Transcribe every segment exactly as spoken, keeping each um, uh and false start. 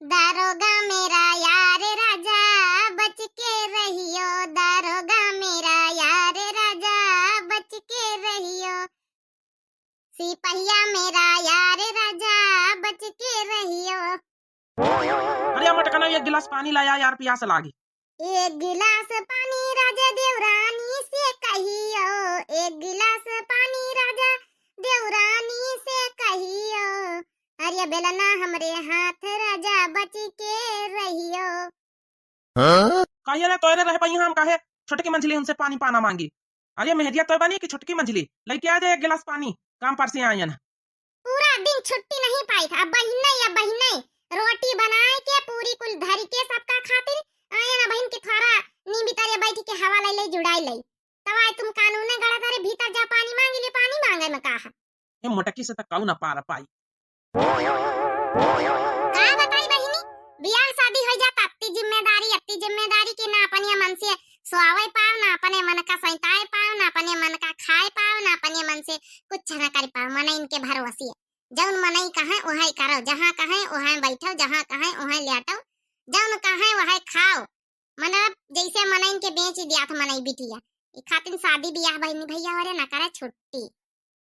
दरोगा मेरा यार राजा बच के रहियो, दरोगा मेरा यार राजा बच के रहियो, सिपहिया मेरा यार राजा बच के रहियो। अरे मोटकना, एक गिलास पानी लाया यार, पियास लागी। एक गिलास पानी राजा देवरानी से कहियो, एक गिलास पानी राजा देवरानी से कहियो, अरे बेलना हमरे हाथ राजा बच के रहियो। हाँ? कहिए रे, तोरे रहे पइहाँ हम काहे छोटकी मंझली उनसे पानी पाना मांगी? अरे मेहरिया तोय बनी कि छोटकी मंझली, लइके आ जाए एक गिलास पानी, काम पर से आयन। पूरा दिन छुट्टी नहीं पाई था। अब बहिने या बहिने रोटी बनाए के पूरी कुल धरी के सबका खातिर आए ना बहिन के थोड़ा नींबी तरे बैठ के हवा ले ले जुड़ाई ले। तब आए तुम कानून गढ़ा धरे भीतर जा पानी मांगी ले, पानी मांगे में का है? ए मोटकी से त कऊ ना पार पाई। का बताई बहिनी, बियाह शादी हो जाता अत्ती जिम्मेदारी, अत्ती जिम्मेदारी कि ना अपने मन से सोआवे पाओ, ना अपने मन का सैताए पाओ, ना अपने मन का खाए पाओ, ना अपने मन से कुछ ना कर पाओ। मन इनके भरोसे है। जौन मनई कहे, वहै करो, जहाँ कहे, वहै बैठो, जहाँ कहे, वहै लेटो, जौन कहे, वहै खाओ। मतलब, जैसे मनइन के बेच दिया था मनई बिटिया। ई खातिन शादी बियाह बहिनी भैया होरे ना करे छुट्टी।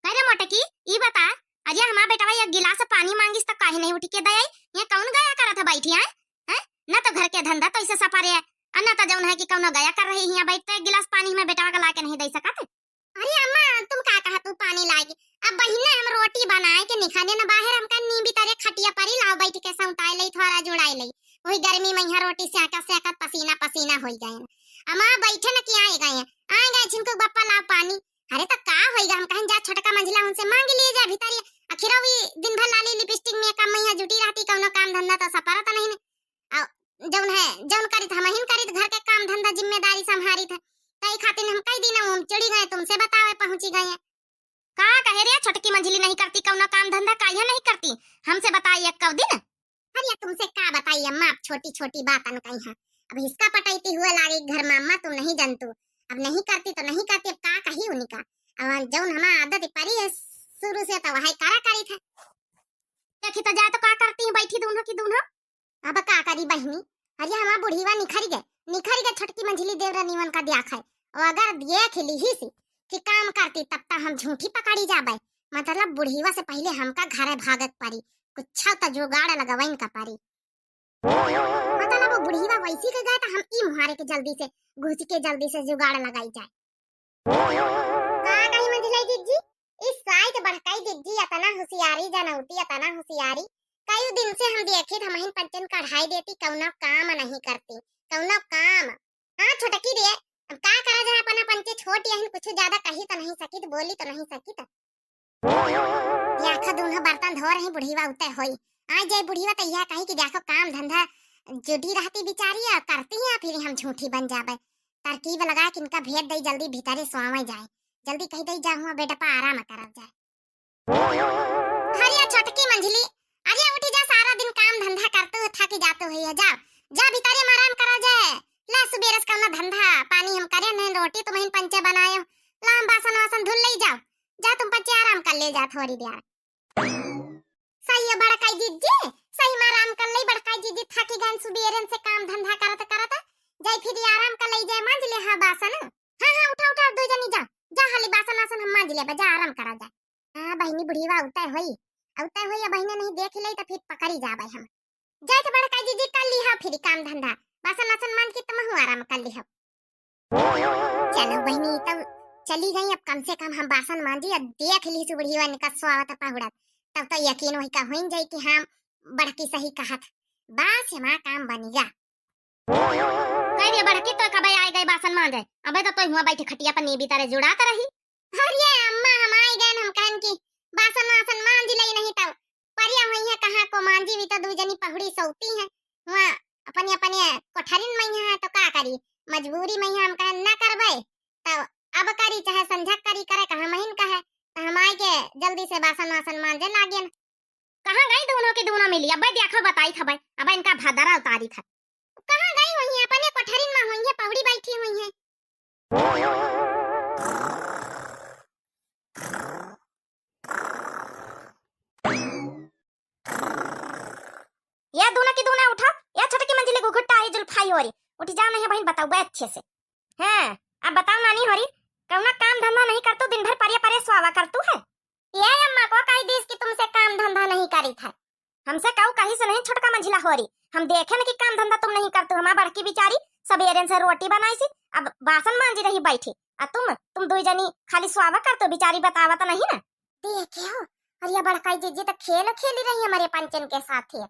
कह रे मोटकी, ई बता, अरे हमार बेटवा एक गिलास पानी मांगिस त काहे नहीं उठ के दे आई? ये कौन गया करत है बैठी आए? हैं? न तो घर के धंधा तो ऐसे सफारे है, और न तो जौन है कि कौनो गया कर रही हियाँ बैठ तो एक गिलास पानी में बेटवा का ला के नहीं दे सकत। अरे अम्मा, तुम का कहा तू पानी लाएगी? अब बहिने हम रोटी बनाए के निखाने न बाहर हमका नींबी तरे खटिया परी लाओ बैठ के सौताए लई थोड़ा जुड़ाए लई। वही गर्मी में यहाँ रोटी सेकत सेकत पसीना पसीना होई गए। अम्मा बैठे न कि आए गए, आए गए झिनकू बप्पा लाओ पानी। अरे तो का होई गा, हम कहन जा छोटका मंझिला उनसे मांग लिए जा भीतर। आखिर वो दिन भर लाली लिपस्टिक मेकअप में यहाँ जुटी रहती, कौनो काम धंधा तो सपरत नहीं ने। आ जौन है, जौन करित हमहिन करित, घर के काम धंधा जिम्मेदारी संभारित है। तई खातिर हम कई दिन उमचुड़ी गए, तुमसे बतावे पहुंची गए। का कहे रे छोटकी मंझिली नहीं करती कौनो काम धंधा, काहे नहीं करती? हमसे बताई एक कौ दिन। अरे तुमसे का बताई अम्मा, अब छोटी छोटी बातन कही है। अब हिसका पटैती हुए लागी घर में अम्मा, तुम नहीं जनतू। अब नहीं करती तो नहीं करती, अब का कही उनका। अब जौन हमार आदत परी है शुरू से तो वही करा करी था। देखी तो जाए तो का करती है बैठी दोनों की दोनों। अब का करी बहिनी, अरे हमार बुढ़ीवा निखरी गए, निखरी गए छोटकी मंझिली देवरनिवन का दिया खाए। और अगर देख लिहिस कि काम करती तब तो हम झूठी पकड़ी जाबे, मतलब बुढ़ीवा से पहिले हमका घरे भागे के परी, कुछ तो जुगाड़ लगवाइन का परी। मतलब वो बुढ़ीवा वैसी के गए तो हम ई मुहारे के जल्दी से घुस के जल्दी से जुगाड़ लगाई जाए। का कही मंझिलाई जिज्जी, इस साइत बड़काई जिज्जी अतना होशियारी जनौती, अतना होशियारी। कई दिन से हम देखित हमहिन पंचन कढ़ाई देती, कौनो काम नहीं करती, कौनो काम। हाँ छोटकी रे, अब का करा जाए, अपना पंचे छोट यहिन, कुछ ज्यादा कही तो नहीं सकित, बोली तो नहीं सकित। देखो दूनो बर्तन धो रही बुढ़ीवा उते होई। आ जाए बुढ़ीवा तो यह कही कि देखो काम धंधा जुटी रहती बिचारी और करती है, फिर हम झूठी बन जाबे। तरकीब लगा कि इनका भेद दई जल्दी भीतरे सोवे जाए, जल्दी कही दई जा हुआ बेडपा आराम करब जाए। अरे छोटकी मंझिली, अरे उठी जा, सारा दिन काम धंधा करतू थकी जातू हुई है, जाओ जा भीतरे में आराम करा जाए। ला सुबेरे से कौनो धंधा पानी हम करे नहीं, रोटी तुमहिन पंचे बनायो, ला हम बासन वासन धुल ले जाओ। जा तुम बच्चे आराम कर ले जा थोड़ी देर। सही है बड़काई जिज्जी, सही में आराम कर ले बड़काई जिज्जी, थकी गन सुबेरन से काम धंधा करत करत। जाई फिर आराम कर ले जाए, मांज ले हा बासन। हाँ हाँ उठा उठा दो जनी जा, जा हाली बासन वासन हम मांज लेबे, जा आराम करा जा। हाँ बहिनी बुढ़ीवा उतय होई, उतय होई, बहिने नहीं देख ले तो फिर पकड़ी जाबे हम। जाए तो बड़काई जिज्जी कर ली हा फिर काम धंधा, बासन वासन मांज के तुमहू आराम कर ली हा। चलो बहिनी, तब चली गई, अब कम से कम हम बासन मांजी, अब देख ली सु बुढ़िया इनका स्वावत पहुड़त, तब तो यकीन वही का होइन जाई कि हाँ बड़की सही कहत। बस हमार काम बन गया। कह दिया बड़की तो कबे आए गए बासन मांजे, अबे तो तोय हुआ बैठी खटिया पर नीबी तरे जुड़ात रही। अरे अम्मा हम आए गए, हम कहन की बासन वासन मांज लई नहीं तो परिया हुई है कहाँ को मांजी भी तो दू जनी पहुड़ी सौती है। हुआ अपने अपने कोठरिन में है तो का करी, मजबूरी में हम कहन ना करबे, तो अब करी चाहे संझक करी करे कहाँ महीन का है, तो हम आए के जल्दी से बासन वासन मांजे लागे। कहाँ गई दोनों के दोनों मिली, अबे देखो बताई था भाई, अब इनका भदरा उतारी था। कहाँ गई हुई है, अपने कोठरिन में हुई है, पहुड़ी बैठी हुई है। या दूना की दूना उठा, या छोटकी मंझली घुघुट्टा ही जुल्फाई होरी। उठ जाओ, नहीं बहिन, बताओ बे अच्छे से। हाँ, अब बताओ नानी होरी, कौना काम धंधा नहीं करतू, दिन भर परिया परिया सुआवा करतू है? ये अम्मा को कही दीस कि तुमसे काम धंधा नहीं करी था। हमसे कहू कही से नहीं छोटका मंझिला होरी, हम देखे न कि काम धंधा तुम नहीं करतू। हमार बड़की बिचारी सबेरे से रोटी बनाई सी, अब बासन मांजी रही बैठी, आ तुम, तुम दुई जनी खाली सुआवा करतू, बिचारी बतावत नहीं ना। देखे हो, और ये बड़काई जिज्जी तो खेल खेली रही हमारे पंचन के साथ ही।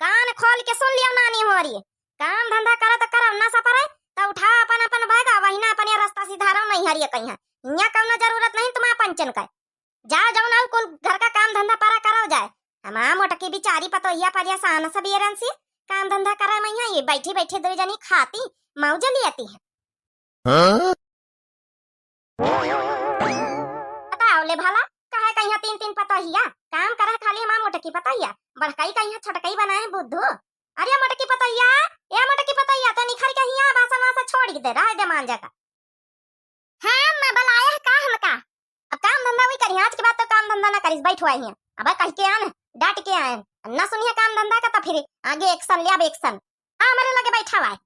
कान खोल के सुन लियो नानी होरी, काम धंधा करो तो करो, ना सपरे तो उठाओ अपन अपन बैग, वही ना अपन ये रास्ता सिधारो नहीं हरिये कहीं। यहाँ कौनो जरूरत नहीं तुम्हारा पंचन का। जाओ जाओ ना कुल घर का काम धंधा परा करो जाए। हमार मोटकी बिचारी पतोहिया परेशान सबेरन से काम धंधा करे मैया, ये बैठी बैठी दो जनी खाती मौज लियती है। हाँ? बताओ ले भला, काहे कहिया तीन तीन पतोहिया? काम करह खाली हमार मोटकी पतोहिया, बड़कई कहिया छोटकई बनाए बुद्धू। अरे मोटकी पतोहिया, ए मोटकी पतोहिया, तो निखर के हिया बासन वासन छोड़ दे, रह दे मान जगह। हाँ अम्मा, बुलाया है का हमका? अब काम धंधा वही करिया, आज के बाद तो काम धंधा ना करिस, बैठ हुआ हिया। अब कह के आन, डांट के आन, ना सुनिए काम धंधा का तो फिर आगे एक्शन ले, अब एक्शन। हाँ, हमारे लगे बैठा हुआ है।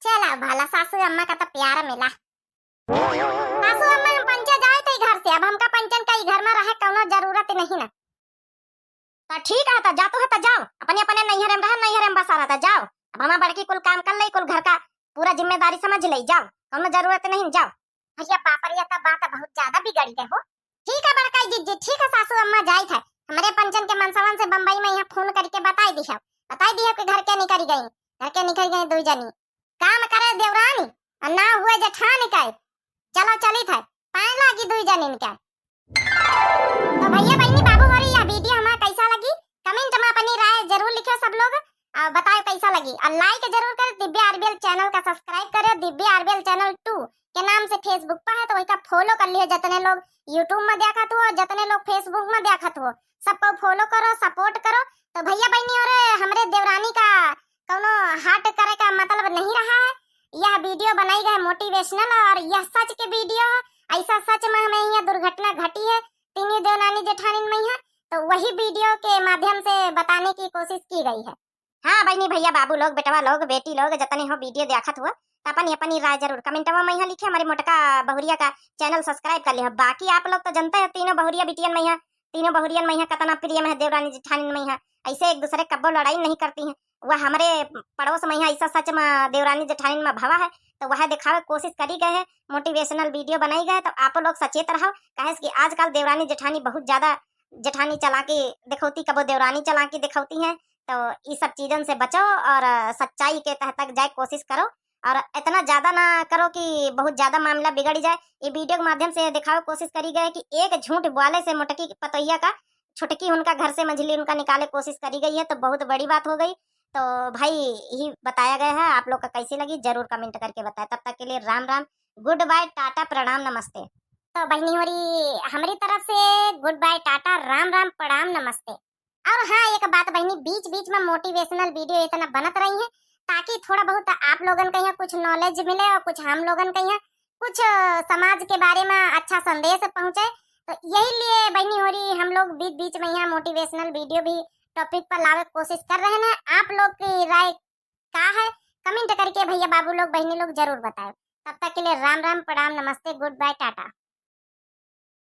चला भला, सासू अम्मा का तो प्यार मिला। सासू अम्मा, हम पंचे जाए थे घर से, अब हमका पंचन का ई घर में रहे कौनो जरूरत नहीं ना। तो ठीक है, तो जातू है तो जाओ, अपने अपने नैहरे में रहे, नैहरे में बसा रहता, जाओ। अब हमार बड़की कुल काम कर ले, कुल घर का पूरा जिम्मेदारी समझ ले, जाओ, कौनो जरूरत नहीं, जाओ। भैया बाप रे, ये तो बात बहुत ज्यादा बिगड़ गए हो। ठीक है बड़काई जिज्जी, ठीक है सासू अम्मा, जाइत है, हमरे पंचन के मनसवन से बम्बई में यहाँ फोन करके बताई दिहब, बताई दिहब कि घर के निकल गई, घर के निकल गई दुई जनी। काम करे देवरानी, और ना हुए जेठानी का। चलो चलित है, पाए लागी दुई जनिन के। तो भैया बहिनी बाबू होरी, यह वीडियो हमार कैसा लगी, कमेंट में अपनी राय जरूर लिखे सब लोग, और बताओ कैसा लगी, और लाइक जरूर करें। दिव्या आरबीएल चैनल का सब्सक्राइब करें, दिव्या आरबीएल चैनल टू के नाम से Facebook पर है, तो वही का फॉलो कर लियो। जितने लोग YouTube में देखत हो, जितने लोग Facebook में देखत हो, सबको फॉलो करो, सपोर्ट करो। तो भैया बहिनी होरी, हमरे देवरानी का कौनो हर्ट करे का मतलब नहीं रहा है। यह वीडियो बनाई गई मोटिवेशनल और यह सच के वीडियो है। ऐसा सच में हमें यहाँ दुर्घटना घटी है तीनों देवरानी जेठानिन में यहाँ, तो वही वीडियो के माध्यम से बताने की कोशिश की गई है। हाँ बहिनी भैया बाबू लोग, बेटवा लोग, बेटी लोग, जतने हो वीडियो देखत हो, तो अपनी अपनी राय जरूर कमेंटवा में यहाँ लिखे। हमारे मोटका बहुरिया का चैनल सब्सक्राइब कर लिहो। बाकी आप लोग तो जनते हो तीनों बहुरिया बिटियन में यहाँ, तीनों बहुरियन में यहाँ कितना प्रेम है देवरानी जेठानिन में यहाँ, ऐसे एक दूसरे कब्बो लड़ाई नहीं करती हैं। वह हमरे पड़ोस में यहाँ ऐसा सच में देवरानी जेठानिन में भवा है, तो वह दिखावे कोशिश करी गए है, मोटिवेशनल वीडियो बनाई गए है। तो आप लोग सचेत रहो, काहे से कि आजकल देवरानी जेठानी बहुत ज्यादा जेठानी चलाकी दिखौती, कबो देवरानी चलाकी दिखौती है। तो ई सब चीजन से बचो और सच्चाई के तह तक जाए कोशिश करो, और इतना ज्यादा ना करो कि बहुत ज्यादा मामला बिगड़ जाए। ये वीडियो के माध्यम से दिखावे कोशिश करी गए कि एक झूठ बोले से मोटकी पतोहिया का, छोटकी उनका घर से मंझली उनका निकाले कोशिश करी गई है, तो बहुत बड़ी बात हो गई। तो भाई यही बताया गया है, आप लोग का कैसी लगी जरूर कमेंट करके बताएं। तब तक के लिए राम राम, गुड बाय, टाटा, प्रणाम, नमस्ते। तो बहिनी होरी, हमरी तरफ से गुड बाय, टाटा, राम राम, प्रणाम, नमस्ते। और हाँ, एक बात बहिनी, बीच बीच में मोटिवेशनल वीडियो इतना बनत रही है, ताकि थोड़ा बहुत आप लोगन के यहाँ कुछ नॉलेज मिले और कुछ हम लोगन के यहाँ कुछ, अ, समाज के बारे में अच्छा संदेश पहुँचे। तो यही लिए बहिनी होरी, हम लोग बीच बीच में यहाँ मोटिवेशनल वीडियो भी टॉपिक पर लावे के कोशिश कर रहे हैं। आप लोग की राय का है, कमेंट करके भैया बाबू लोग, बहिनी लोग जरूर बताएं। तब तक के लिए राम राम, प्रणाम, नमस्ते, गुड बाय, टाटा।